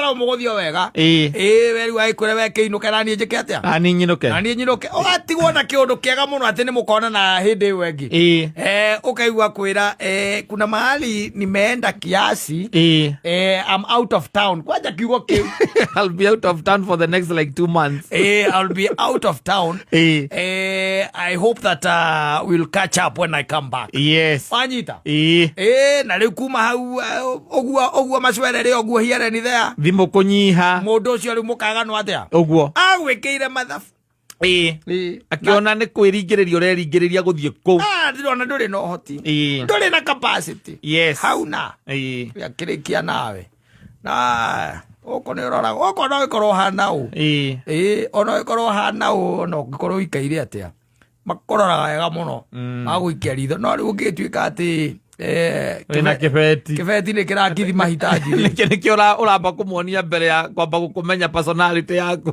Biacara ũmũgũthio wega. Ĩĩ. Ĩĩ, we rĩu agĩkwĩra we kĩinũke na niĩ njĩke atĩa? Nani nyinũke. Na niĩ nyinũke. Ũgatigwo na kĩũndũ kĩega mũno atĩ nĩ mũkonana hĩndĩ ĩyo ĩngĩ. Ĩĩ. Ũkaigua kwĩra kuna mahali nimeenda kiasi. Ĩĩ. I'm out of town. Kwanja kiugo kĩu. I'll be out of town for the next like 2 months. I'll be out of town. Ĩĩ. I hope that we'll catch up when I come back. Yes. Wanyita? Ĩĩ. Na rĩu kuma hau ũguo ũguo macwerere ũguo here ni there. Thimũ kũnyiha. Mũndũ ũcio rĩu mũkaganwo atĩa? Ũguo. Agwĩkĩire mathabu. Ĩĩ. Ĩĩ. Akĩona nĩ kwĩringĩrĩria ũreringĩrĩria gũthiĩ kũu. Ah, ndĩrona ndũrĩ na ũhoti. Ĩĩ. Ndũrĩ na capacity. Yes. Hauna. Ĩĩ. Akĩrĩkia nawe. Na gũkũ nĩ ũroraga gũkũ no ĩkorwo hana ũ. Ĩĩ. Ĩĩ, ona ũgĩkorwo hana ũ, ona ũngĩkorwo ũikaire atĩa, makũroraga wega mũno, magũikia ritho. No rĩu ũngĩtuĩka atĩ Wĩna kĩbeti. Kĩbeti nĩ kĩrakithi mahitaji rĩ. Nĩkĩo ũramba kũmuonia mbere ya kwamba gũkũmenya personality yaku.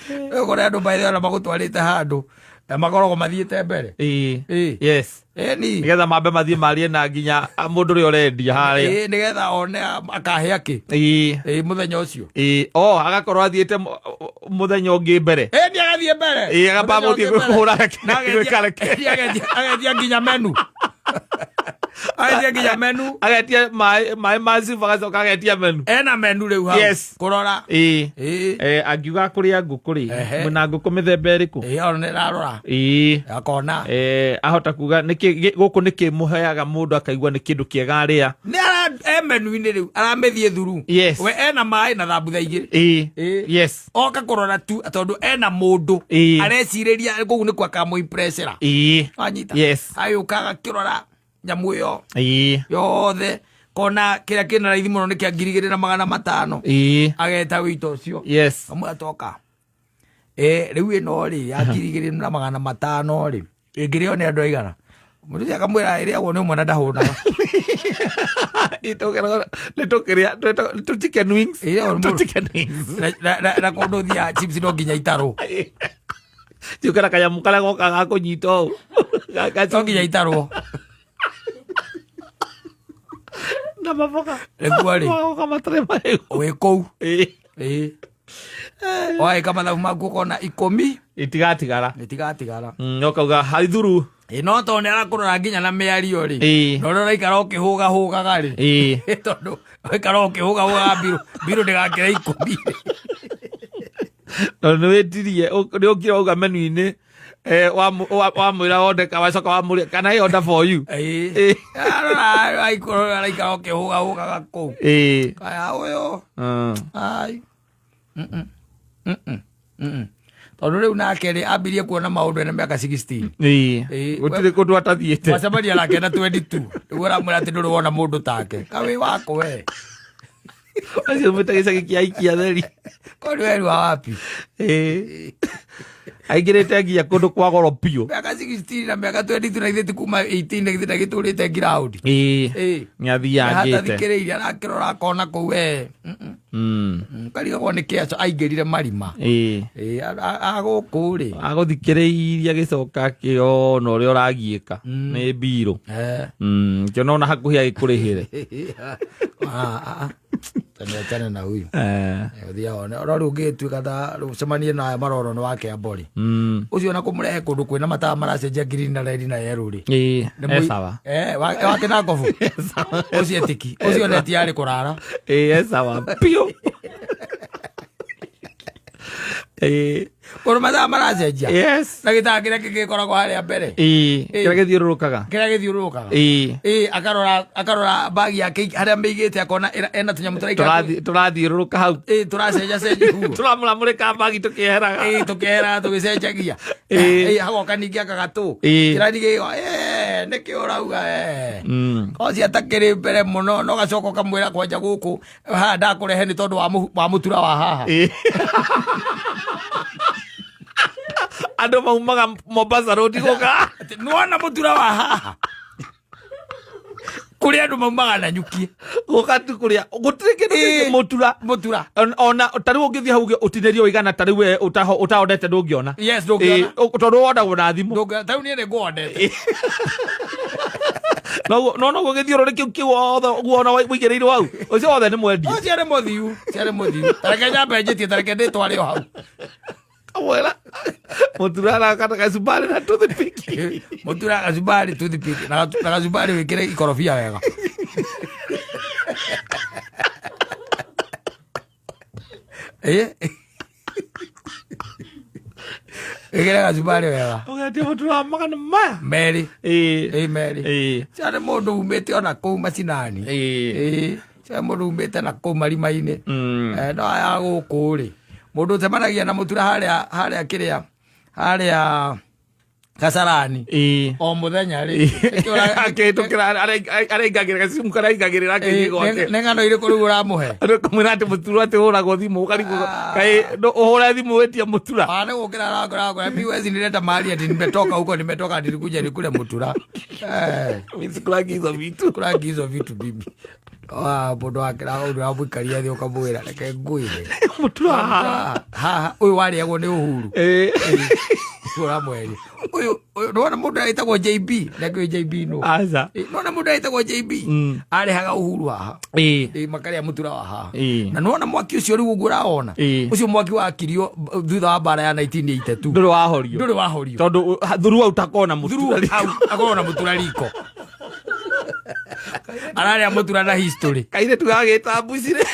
Rĩu kũrĩ andũ by the way ona magũtwarĩte handũ na makoragwo mathiĩte mbere. Ĩĩ. Ĩĩ. Yes. Ĩni. Nĩgetha mambe mathiĩ marie na nginya mũndũ ũrĩa ũrendia harĩa. Ĩĩ, nĩgetha one akahĩa kĩ. Ĩĩ. Ĩĩ, mũthenya ũcio. Ĩĩ. Oh, agakorwo athiĩte mũthenya ũngĩ mbere. Ĩĩ, nĩ agathiĩ mbere. Ĩĩ, agamba Mũthenya gũthiĩ ũngĩ mbere. kũhũra reke- Na gwĩka reke. agetia nginya menu. Agetia nginya menu. Agetia maĩ ma cuba, agacoka agetia menu. Ena menu rĩu hau. Yes. Kũrora. Ĩĩ. Ĩĩ. Angiuga kũrĩa ngũkũ rĩ, mwĩna ngũkũ mĩthemba ĩrĩkũ? Ĩĩ, ona nĩ ĩrarora. Ĩĩ. Akona. Ahota kuga nĩkĩ gũkũ nĩkĩ mũheaga mũndũ akaigua nĩ kĩndũ kĩega arĩa. Nĩ ara e menu-inĩ rĩu aramĩthiĩ thuru. Yes. We ena maĩ na thambutha igĩrĩ. Ĩĩ. Ĩĩ. Yes. Oka kũrora tu tondũ ena mũndũ arecirĩria kũu nĩkuo akamũimpressera. Ĩĩ. Wanyita? Yes. Agĩũka agakĩrora nyamũ ĩyo Ĩĩ. yothe, kona kĩrĩa kĩna raithi mũno nĩ kĩa 2500. Ĩĩ. Ageta wĩito ũcio. Yes. Amwe atoka rĩu ĩno rĩ ya 2500 rĩ, ĩngĩrĩo nĩ andũ aigana? Mũndũ ũcio akamwĩra ĩrĩagwo nĩ ũmwe na ndahũnaga. Nĩ tũkĩrĩa tũ chicken wings. Ĩrĩagwo nĩ Tũ mũndũ. chicken wings. Na kũndũ thiaga chips no nginya itarwo. Tiũkĩra kanyamũ karĩa goka ga kũnyita ũũ. No nginya itarwo. Na maboga. Nĩguo rĩ. Magoka matarĩ marĩgu. Wĩ kũu. Ĩĩ. Ĩĩ, wagĩka mathabu maku ũkona 10 Itigatigara. Itigatigara. Ũkauga haithuru. Ĩ, no tondũ nĩ arakũrora nginya na mĩario rĩ, Ĩĩ. na ũrĩa ũraikara ũkĩhũgahũgaga rĩ, Ĩĩ. tondũ ũraikara ũkĩhũgahũgaga mbirũ mbirũ ndĩgakĩra 10. Tondũ nĩ wĩtirie, nĩ ũkire wauga menu-inĩ, wamwĩra order, wacoka wamũria, "Can I order for you?" Ĩĩ. Ĩĩ. Arora araikara ũkĩhũgahũgaga kũu. Ĩĩ. Kaya ũyũ. Ai. Mm-mm. Tondũ rĩu nake rĩ, ambirie kuona maũndũ ena mĩaka 16. Ĩĩ. Ĩĩ. Gũtirĩ kũndũ atathiĩte. Wacemania nake na 22, nĩguo ũramwĩra atĩ ndũrĩ wona mũndũ take kawĩ wako we. Acio mwĩta gĩcagi kĩa aikia theri. Kwani weru wa wapi? Ĩĩ. Aingĩrĩte nginya kũndũ kwa goro biũ. Mĩaka 16 na mĩaka 22, na ithuĩ ti kuma 18 na ithuĩ ndagĩtũrĩte ngiraũndi. Ĩĩ. Ĩĩ. Nĩathiangĩte. Hatathikĩrĩirie, arakĩrora akona kũu we. Karigagwo nĩ kĩaco aingĩrire marima. Ĩĩ. Ĩĩ, agũkũ rĩ. Agũthikĩrĩirie agĩcoka akĩona ũrĩa ũragiĩka nĩ mbirũ. Kĩona ona hakuhĩ agĩkũrĩhĩre. Ah, ah, ah. Tene achane na huyu. Ũthiaga one oro rĩu ũngĩtuĩka ta rĩu ũcemanie na aya maroro nĩ wake ambori. Ũcio na kũmũrehe kũndũ kwĩna matawa maracenjia green na red na yellow rĩ. Ĩĩ. Nĩ E sawa. Wake na ngobu. Ũcio etĩki. Ũcio neti yarĩ kũrara. Ĩĩ, e sawa biũ. Ĩĩ. Kũndũ mathaa maracenjia. Yes. Na gĩtara kĩrĩa gĩkoragwo harĩa mbere. Ĩĩ. Ĩĩ. Kĩrĩa gĩthiũrũrũkaga. Kĩrĩa gĩthiũrũrũkaga. Ĩĩ. Ĩĩ, akarora bagi yake harĩa mĩigĩte, akona ena tũnyamũ tũraikara. Tũrathiũrũrũka hau. Ĩĩ, tũracenjacenjia guo. Tũramũramũrĩka bagi tũkĩeheraga. Ĩĩ, tũkeheraga tũgĩcenjagia. Ĩĩ. Ĩĩ, hagoka ningĩ akagatũ. Ĩĩ. Kĩrĩa ningĩ nĩkĩ ũrauga? Ocio atakĩrĩ mbere mũno, no gacoka ũkamwĩra kwanja gũkũ haha ndakũrehe nĩ tondũ wa mũtura wa haha. Ĩĩ. Andũ maumaga Mombasa Road gũka. Atĩ nĩwona mũtura wa haha kũrĩ andũ maumaga na nyuki. Gũka tu kũrĩa gũtirĩ kĩndũ Ĩĩ. kĩngĩ mũtura. Mũtura. Ona ta rĩu ũngĩthiĩ hau uge ũtinĩrio ũigana, ta rĩu we ũtaondete ndũngĩona. Yes, ndũngĩona. Ĩĩ, tondũ wondagwo na thimũ. Ndũngĩona. Ta rĩu niĩ nĩ ngwondete. No no no gĩthiũrũrĩ kĩu kĩu wothe ũguo ona wĩigĩrĩirwo hau ũcio wothe nĩ mwendie. Ũcio nĩ mũthiu, ũcio nĩ mũthiu. Tareke nyambe njĩtie, tareke ndĩtware o hau. Kamwĩra mũtura arakata gacumbari na toothpick. Mũtura gacumbari toothpick na gacumbari wĩkĩre ikorobia wega. Eh? Ĩkĩre gacumbari wega. Ũgetia mũtura wa magana maya. Merĩ. Ĩĩ. Ĩĩ merĩ. Ĩĩ. Cio nĩ mũndũ umĩte ona kũu macinani. Ĩĩ. Ĩĩ. Cio nĩ mũndũ umĩte na kũu marima-inĩ. Mm. No aya gũkũ rĩ, mũndũ ũcemanagia na mũtura harĩa harĩa kĩrĩa harĩa Kasarani Ĩĩ. o mũthenya rĩ. Nĩkĩo Akĩhĩtũkĩra araingagĩrĩra gacimu karaingagĩrĩra akĩthiĩ gwake. Nĩ ng'ano irĩkũ rĩu ũramũhe? Andũ kamwĩra atĩ mũtura atĩ ũhũragwo thimũ ũkarigwo kaĩ ũhũre thimũ wĩtie mũtura. Ah, nĩ gũkĩra arakora akora mimi wezi nileta mahali ati nimetoka huko nimetoka ati nikuja nikule mutura. Eh, Mimi sikulangi hizo vitu. kulangi hizo vitu bibi. Ah, mũndũ wakĩra ũndũ wamũikaria thĩ ũkamwĩra reke ngwĩre. Mũtura. Haha ũyũ warĩagwo nĩ Uhuru. Ĩĩ. Ũramweria. Ũyũ ũyũ nĩwona mũndũ agĩtagwo JB, ndakĩũĩ JB nũ. Aca. Nĩwona mũndũ agĩtagwo JB arĩhaga Uhuru haha. Ĩĩ. Ĩ, makarĩa mũtura wa haha. Ĩĩ. Na nĩwona mwaki ũcio rĩu ũguo ũrawona. Ĩĩ. Ũcio mwaki wakirio thutha wa mbara ya 1982. Ndũrĩ wahorio. Ndũrĩ wahorio. Tondũ thuru hau takona mũtura. Thuru hau akorwo na mũtura riko. Ararĩa mũtura na history. Kairĩtu gagĩta mbucirĩ.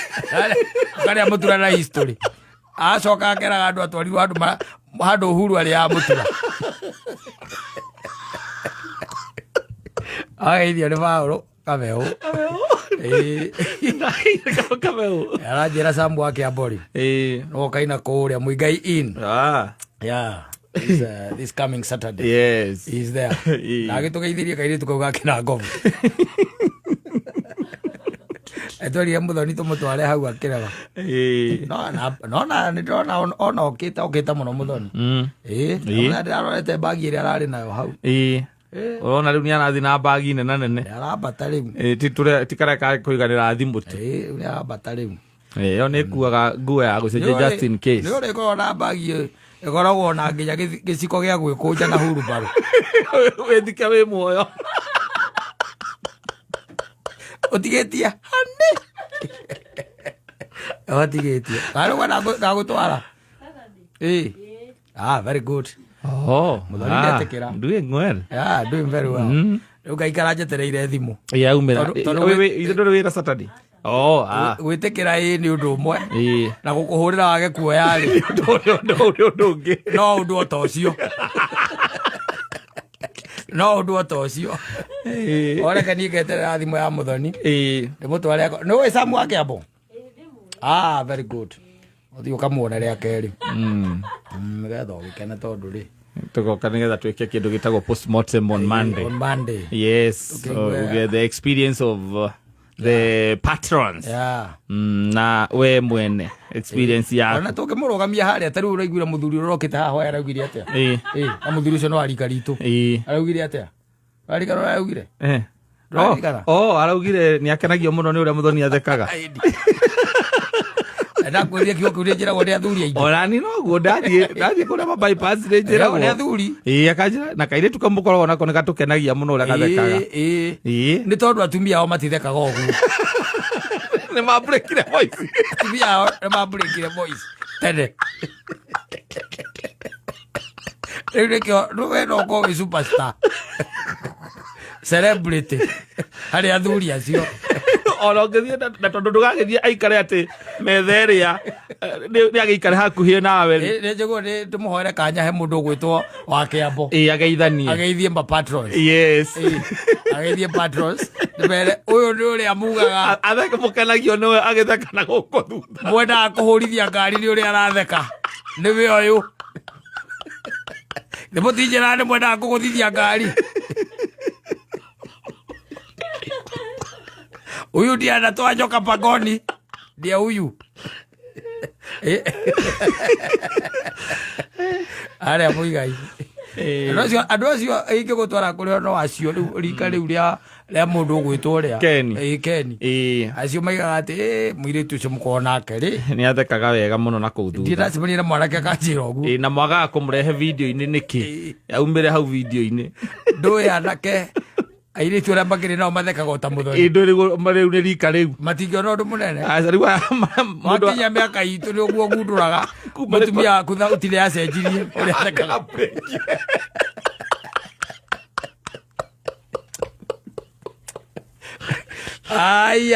Akarĩa mũtura na history. Acoka akeraga andũ atwarirwo handũ handũ Uhuru arĩaga mũtura. Ageithio nĩ Paũlũ Kameu. Ĩĩ. Kameu. Aranjĩra Sam wa Kĩambori. Ĩĩ. No kaina kũrĩa Muigai Inn. Ah. Yeah. This coming Saturday. Yes. He's there. Ĩĩ. Na agĩtũgeithirie kairĩtu kau gake na ngobu. Etwerire mũthoni tũmũtware hau akĩrega. Ĩĩ. No na no na nĩ ndĩrona ona okĩte okĩte mũno mũthoni. Ĩĩ. Ĩĩ. Ona ndĩrarorete mbagi ĩrĩa ararĩ nayo hau. Ĩĩ. Ũrona rĩu nĩ arathiĩ na mbagi nene nene. Nĩ arambata rĩu. Ĩĩ, ti tũrĩa ti karĩa ka kũiganĩra thimũ tu. Ĩĩ, rĩu nĩ arambata rĩu. Ĩĩ, ĩyo nĩ ĩkuaga nguo ya gũcenjia just in case. Nĩ ũrĩ ĩkoragwo na mbagi ĩyo ĩkoragwo na nginya gĩciko gĩa gwĩkũnja na hurumbarũ. Wĩthike wĩ muoyo. Ũtigĩtie honey. Ũtigĩtie. Kana rĩu ngagũtwara. Ĩĩ. Ah, very good. Oh, Mũthoni ndetĩkĩra. Doing well. Yeah, doing very well. Rĩu ngaikara njetereire thimũ. Yaumĩra. Tondũ Ithe ndũrĩ wĩra Saturday? Oh, ah. Gwĩtĩkĩra ĩĩ nĩ ũndũ ũmwe. Ĩĩ. Na gũkũhũrĩra wage kuoya rĩ. Ũndũ ũndũ ũngĩ. No ũndũ o ta ũcio. No ũndũ o ta ũcio. Ĩĩ. Oreke niĩ ngeterera thimũ ya mũthoni. Ĩĩ. Ndĩmũtware ako. Nĩ ũĩ Sam wa Kĩambo? Ah, very good. Ũthiĩ ũkamuone rĩa kerĩ. Nĩgetha ũgĩkene tondũ rĩ. Tũgoka nĩgetha twĩke kĩndũ gĩtagwo postmortem on Monday. On Monday. Yes. Okay, So we get the experience of the patrons. Yeah. Na we mwene experience yaku. Ona tũngĩmũrũgamia harĩa ta rĩu ũraiguire mũthuri ũrĩa ũrokĩte haha hoya araugire atĩa? Ĩĩ. Ĩĩ, na mũthuri ũcio nĩ wa rika ritũ. Ĩĩ. Araugire atĩa? Ũrarikana ũrĩa araugire? Eh. Ndũraririkana? Oh, araugire nĩ akenagio mũno nĩ ũrĩa mũthoni athekaga. Ndakwĩrire kiugo kĩu nĩ njĩragwo nĩ athuri aingĩ. Ona ni noguo ndathiĩ kũrĩa ma bypass nĩ njĩragwo. Nĩ athuri. Ĩĩ, akanjĩra na kairĩtu kamwe mũkoragwo nako nĩ gatũkenagia mũno ũrĩa gathekaga. Ĩĩ, ĩĩ. Ĩĩ. Nĩ tondũ atumia ao matithekaga ũguo. Nĩ mambũrĩkire voice. Atumia ao nĩ mambũrĩkire voice tene. Rĩu nĩkĩo we no ũkorwo wĩ superstar. Celebrity harĩ athuri acio. Ona ũngĩthiĩ na tondũ ndũgagĩthiĩ aikare atĩ metha ĩrĩa nĩ agĩikare hakuhĩ nawe rĩ. Nĩ njiguo nĩ tũmũhoere kanya he mũndũ ũgwĩtwo wa Kĩambo. Ĩĩ, ageithanie. Ageithie ma patrons. Yes. Ĩĩ, ageithie patrons. Ndĩmere ũyũ nĩ ũrĩa mugaga. Atheke mũkenagio nĩwe agĩtheka na gũkũ thutha. Mwendaga kũhũrithia ngari nĩ ũrĩa aratheka. Nĩwe ũyũ. Nĩ mũtinjĩra nĩ mwendaga kũgũthithia ngari. Huyu ndiye anatoa nyoka pangoni. Ndiye huyu. Arĩa Muigai. Andũ acio ingĩgũtwara kũrĩ no acio rĩu rika rĩu rĩa mũndũ ũgwĩtwo ũrĩa. Ken. Ĩĩ, Ken. Ĩĩ. Acio maigaga atĩ mũirĩtu ũcio mũkorwo nake rĩ. Nĩ athekaga wega mũno na kũu Ndirĩ thutha. ndacemania na mwanake akanjĩra ũguo. Ĩĩ, na mwagaga kũmũrehe video-inĩ nĩkĩ? Aumĩre hau video-inĩ. Ndũĩ anake Airĩtu arĩa makĩrĩ nao mathekaga o ta mũthoni. Indo rĩu nĩ rika rĩu. Matingĩona ũndũ mũnene. Aca, rĩu aya mũndũ Wakinya mĩaka itũ nĩ ũguo gundũraga Kuma rĩ- mũtumia waku thauti nĩ yacenjirie ũrĩa athekaga. Aya.